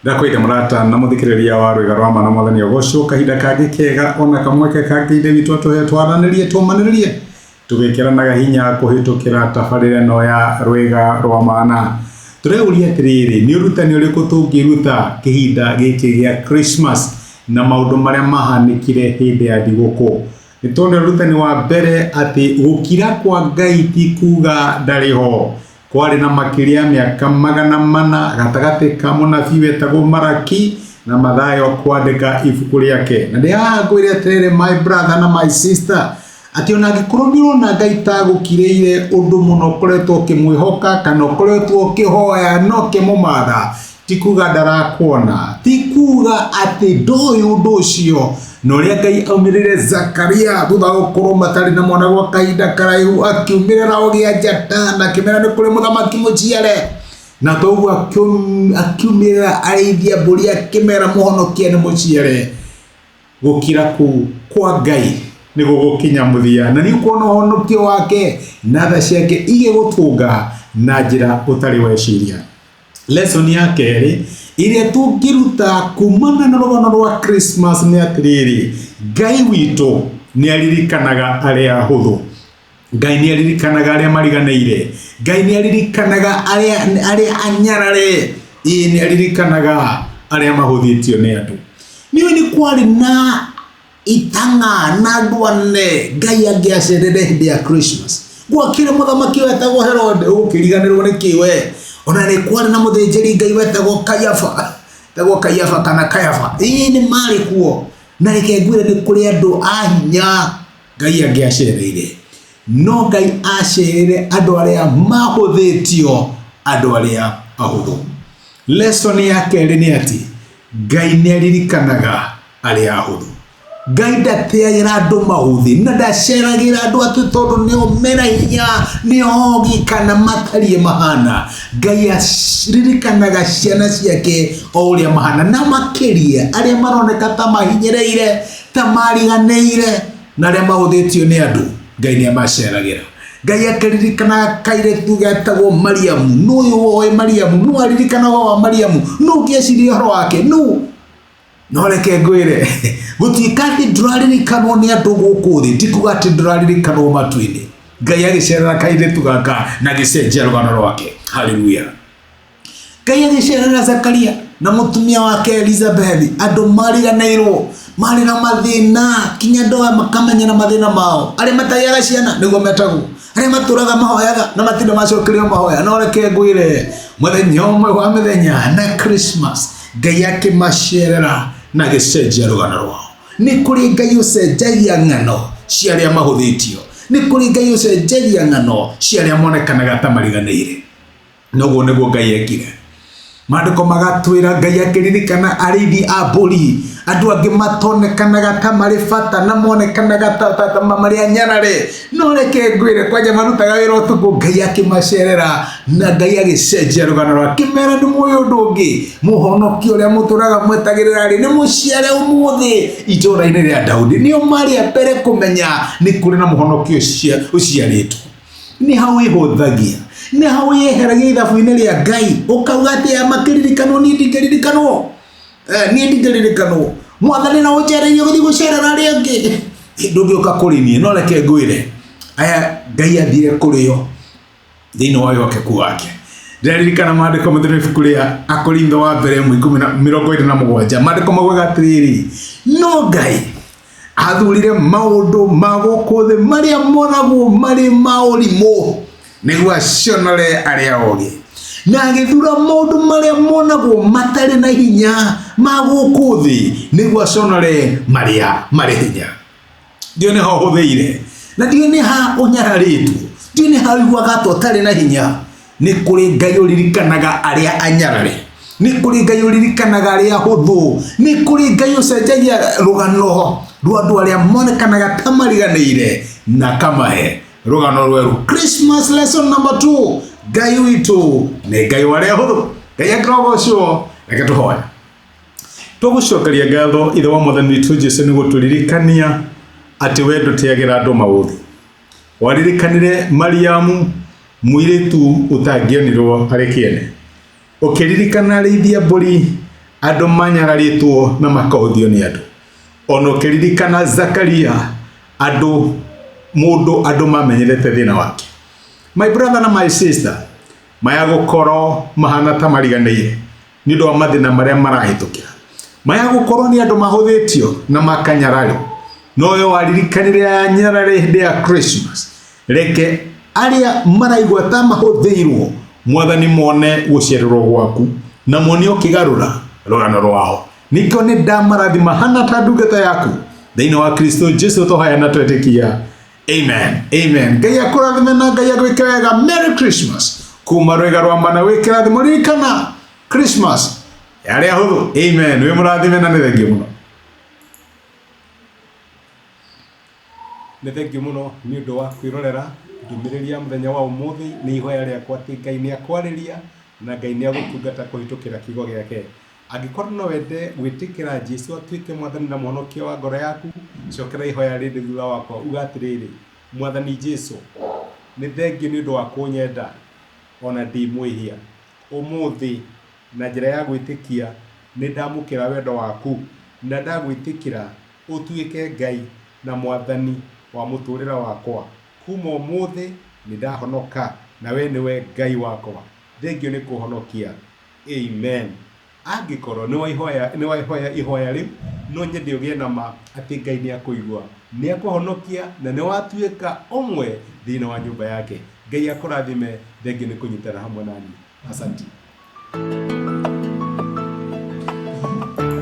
Ndakũire mũrata na mũthikĩrĩria wa rwĩga rwa mana mwathani ũgocwo kahinda kangĩ kega ona kamweke kangĩ ithe witũ atũhe twaranĩrie tũmanĩrĩrie tũgĩkĩranaga hinya kũhĩtũkĩra tabarĩra ĩno ya rwĩga rwa mana. Tũreuria atĩrĩrĩ, nĩ ũrutani ũrĩkũ tũngĩruta kĩhinda gĩkĩ gĩa Christmas na maũndũ marĩa mahanĩkire hĩndĩ ya thigũkũ? Nĩ tuonire ũrutani wa mbere atĩ gũkira kwa Ngai ti kuga ndarĩ ho. Kwarĩ na makĩria ya mĩaka 400 gatagatĩ ka mũnabii wetagwo Malaki na Mathayo kwandĩka ibuku rĩake. Na ndĩ haha ngwĩre atĩrĩrĩ my brother na my sister, atĩ ona angĩkorwo nĩ ũrona Ngai ta agũkirĩire ũndũ mũno ũkoretwo ũkĩmwĩhoka kana ũkoretwo ũkĩhoya na ũkĩmũmatha, ti kuga ndarakuona, ti kuga atĩ ndoĩ ũndũ ũcio. Na ũrĩa Ngai aumĩrĩre Zakaria thutha wa gũkorwo matarĩ na mwana gwa kahinda karaihu, akiumĩrĩra o gĩa njata na akĩmera nĩ kũrĩ mũthamaki mũciare. Na toguo akiumĩrĩra arĩithia mbũri akĩmera mũhonokia nĩ mũciare. Gũkira kũu kwa Ngai nĩ gũgũkinya mũthia, na nĩ ũkuona ũhonokio wake na tha ciake igĩgũtũnga na njĩra ũtarĩ weciria. Lesson ya kerĩ ĩrĩa tũngĩruta kumana na rũgano rwa Christmas nĩ atĩrĩrĩ, Ngai witũ nĩ aririkanaga arĩa ahũthũ. Ngai nĩ aririkanaga arĩa mariganĩire. Ngai nĩ aririkanaga arĩa arĩa anyarare. Ĩĩ nĩ aririkanaga arĩa mahũthĩtio nĩ andũ. Nĩũĩ nĩ kwarĩ na itang'a na andũ anene Ngai angĩacerere hĩndĩ ya Christmas. Gwakĩrĩ mũthamaki wetagwo Herode, ũgũkĩriganĩrwo nĩ kĩ we? Ona nĩ kwarĩ na mũthĩnjĩri Ngai wetagwo Kaiafa, wetagwo Kaiafa kana Kayafa. Ĩĩ nĩ marĩ kuo. Na reke ngwĩre nĩ kũrĩ andũ a hinya Ngai angĩacereire. No Ngai acereire andũ arĩa mahũthĩtio, andũ arĩa ahũthũ. Lesson ya kerĩ nĩ atĩ Ngai nĩ aririkanaga arĩa ahũthũ. Ngai ndateagĩra andũ maũthĩ na ndaceragĩra andũ atĩ tondũ nĩo mena hinya, nĩo ogĩ kana matariĩ mahana. Ngai aririkanaga ciana ciake o ũrĩa mahana na makĩria arĩa maroneka ta mahinyĩrĩire, ta mariganĩire na arĩa mahũthĩtio nĩ andũ. Ngai nĩ amaceragĩra. Ngai akĩririkana kairĩtu getagwo Mariamu. Nũ ũyũ woĩ Mariamu? Nũ aririkana ũhoro wa Mariamu? Nũ ũngĩeciria ũhoro wake? Nũ? No reke ngwĩre, gũtuĩka atĩ ndũraririkanwo nĩ andũ gũkũ thĩ ti kuga atĩ ndũraririkanwo matu-inĩ. Ngai agĩcerera kairĩtu gaka na agĩcenjia rũgano rwake. Haleluya. Ngai agĩcerera Zakaria na mũtumia wake Elizabeth, andũ mariganĩirwo, marĩ na mathĩna, kinya andũ aya makamenyera mathĩna mao. Arĩa matagĩaga ciana nĩguo metagwo, arĩa matũraga mahoyaga na matirĩ macokerio mahoya. No reke ngwĩre, mũthenya ũmwe wa mĩthenya na Christmas, Ngai akĩmacerera na agĩcenjia rũgano rwao. Nĩ kũrĩ Ngai ũcenjagia ng'ano cia arĩa mahũthĩtio. Nĩ kũrĩ Ngai ũcenjagia ng'ano cia arĩa monekanaga ta mariganĩire. Na ũguo nĩguo Ngai ekire. Maandĩko magatwĩra Ngai akĩririkana arĩithi a mbũri, andũ angĩ matonekanaga ta marĩ bata na monekanaga ta, ta, ta marĩ anyarare. No reke ngwĩre, kwanja marutaga wĩra ũtukũ, Ngai akĩmacerera na Ngai agĩcenjia rũgano rwa akĩmera nĩ mũĩ ũndũ ũngĩ, mũhonokia ũrĩa mũtũraga mwetagĩrĩra rĩ nĩ mũciare ũmũthĩ itũũra-inĩ rĩa Daudi. Nĩo marĩ a mbere kũmenya nĩ kũrĩ na mũhonokia ũciarĩtwo. Nĩ ha wĩhũthagia, nĩ ha wĩyeheragia ithabu-inĩ rĩa Ngai, ũkauga atĩ aya makĩririkanwo niĩ ndingĩririkanwo. Niĩ ndingĩririkanwo. Mwathani no ũnjereire ũgĩthiĩ gũcerera arĩa angĩ. Ndũngĩũka kũrĩ niĩ, no reke ngwĩre, aya Ngai athire kũrĩ o thĩinĩ wa wĩhokeku wake. Ndĩraririkana maandĩko mathĩinĩ ibuku rĩa Akorintho wa mbere 1:27. Maandĩko maugaga atĩrĩrĩ, no Ngai athurire maũndũ ma gũkũ thĩ marĩa monagwo marĩ ma ũrimũ nĩguo acionore arĩa ogĩ, na agĩthura maũndũ marĩa monagwo matarĩ na hinya ma gũkũ thĩ nĩguo aconore marĩa marĩ hinya. Ndiũĩ nĩ ha ũhũthĩire, na ndiũĩ nĩ ha ũnyararĩtwo, ndiũĩ nĩ ha ũiguaga ta ũtarĩ na hinya. Nĩ kũrĩ Ngai ũririkanaga arĩa anyarare, nĩ kũrĩ Ngai ũririkanaga arĩa ahũthũ, nĩ kũrĩ Ngai ũcenjagia rũgano rwa andũ arĩa monekanaga ta mariganĩire na akamahe rũgano rwerũ. Christmas lesson number 2, Ngai witũ nĩ Ngai wa arĩa ahũthũ. Ngai akĩrogocwo. Reke tũhoe. Tũgũcokeria ngatho Ithe wa Mwathani witũ Jesu nĩ gũtũririkania atĩ we ndũteagĩra andũ maũthĩ. Waririkanire Mariamu mũirĩtu ũtangĩonirwo arĩ kĩene. Ũkĩririkana arĩithi a mbũri Andũ manyararĩtwo na makahũthio nĩ andũ. Ona ũkĩririkana Zakaria, andũ mũndũ andũ mamenyerete thĩna wake. My brother na my sister, maya gũkorwo mahana ta mariganĩire nĩ ũndũ wa mathĩna marĩa marahĩtũkĩra. Maya gũkorwo nĩ andũ mahũthĩtio na makanyararwo. No we waririkanire anyarare hĩndĩ ya Christmas. Reke arĩa maraigua ta mahũthĩirwo mwathani mone gũcererwo gwaku na mone ũkĩgarũra rũgano rwao. Nĩkĩo nĩ ndamarathima hana ta ndungata yaku thĩinĩ wa Kristo Jesu tũhoya na twetĩkia. Amen. Amen. Ngai akũrathime na Ngai agwĩke wega. Merry Christmas. Kuma rwĩga rwa mana wĩ kĩrathimo ririkana Christmas yarĩ ahũthũ. Amen. Wĩ mũrathime na nĩ thengiũ mũno. Nĩ thengiũ mũno nĩ ũndũ wa kwĩrorera ndũmĩrĩri ya mũthenya wa ũmũthĩ. Nĩ ihoya rĩakwa atĩ Ngai nĩ akwarĩria na Ngai nĩ agũtungata kũhĩtũkĩra kiugo gĩake. Angĩkorwo no wende gwĩtĩkĩra Jesu atuĩke Mwathani na Mũhonokia wa ngoro yaku, cokera ihoya rĩrĩ thutha wakwa uga atĩrĩrĩ, Mwathani Jesu, nĩ thengiũ nĩ ũndũ wa kũnyenda ona ndĩ mwĩhia. Ũmũthĩ, na njĩra ya gwĩtĩkia, nĩ ndamũkĩra wendo waku na ndagwĩtĩkĩra ũtuĩke Ngai na Mwathani wa mũtũrĩre wakwa. Kuma ũmũthĩ nĩ ndahonoka na we nĩwe Ngai wakwa. Thengiũ nĩ kũhonokia. Amen. Angĩkorwo nĩ waihoya ihoya rĩu, no nyende ũgĩe na ma atĩ Ngai nĩ akũigua, nĩ akũhonokia na nĩ watuĩka ũmwe thĩinĩ wa nyũmba yake. Ngai akũrathime, thengiũ nĩ kũnyitana hamwe na niĩ. Asanti.